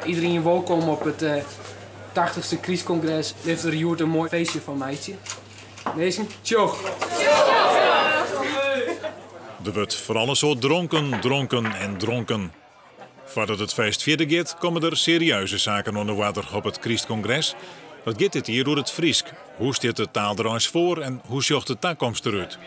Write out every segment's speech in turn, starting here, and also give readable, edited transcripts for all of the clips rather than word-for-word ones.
Iderien wolkom op it tachtichste krystkongres. Lit der hjoed in moai feestje fan meitsje. Minsken, tsjoch! Der wurdt foaral in soad dronken, dronken en dronken. Foardat it feest fierder giet, komme der serieuze saken oan de oarder op it krystkongres. Dat giet dit jier oer it Frysk. Hoe stiet de taal der eins foar en hoe sjocht de takomst derút?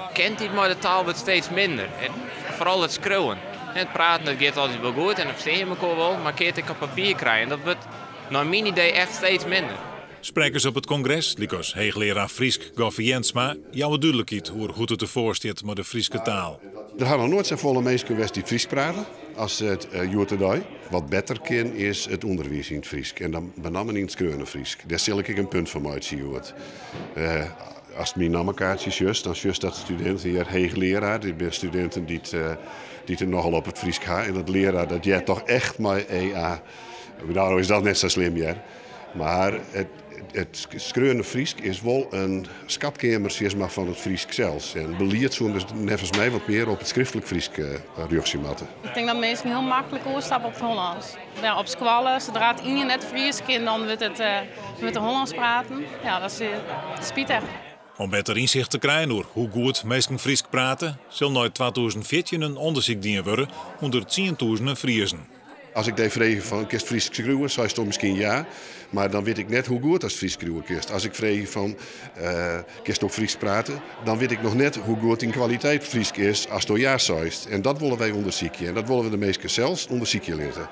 Bekendheid mei de taal wurdt steeds minder. En foaral it skriuwen. Het praten dat giet altyd wol goed en dan ferstean je mekoar wol, mar kin it ek op papier krije. Dat wurdt nei myn idee echt steeds minder. Sprekkers op it kongres, lykas heechlearaar Frysk Goffe Jensma, jouwe dúdlikheid oer hoe't it derfoar stiet mei de Fryske taal. Der ha noch noait safolle minsken west dy't Frysk prate as it hjoed-de-dei. Wat better kin is it ûnderwiis yn it Frysk en dan benammen yn it skreaune Frysk. Dêr sil ik ek in punt fan meitsje hjoed. Ast myn nammekaartsje sjochst, dan sjochst dat studinten hjir heechlearaar, dit binne studinten dy't dy't it nochal op it Frysk ha en dat learaar dat heart toch echt mei EA. No is dat net sa slim hear. Mar it it skreaune Frysk is wol in skatkeamer sis mar fan it Frysk sels. En belied soe dus neffens my wat mear op it skriftlik Frysk rjochtsje moatte. Ik tink dat minsken hiel maklik oerstappe op it Hollânsk. Ja, op skoalle, sadra't ien net Frysk kin, dan wurdt it wurdt der Hollânsk praten. Ja, dat is spitich. Om better ynsicht te krijen oer hoe goed minsken Frysk prate, sil nei 2014 in ûndersyk dien wurde ûnder tsientûzenen Friezen. As ik dy freegje fan kinst Frysk skriuwe, seisto miskien ja, mar dan wit ik net hoe goed ast Frysk skriuwe kinst. As ik freegje fan kinsto Frysk prate, dan wit ik noch net hoe goed dyn kwaliteit Frysk is asto ja seist. En dat wolle wy ûndersykje en dat wolle we de minsken sels ûndersykje litte.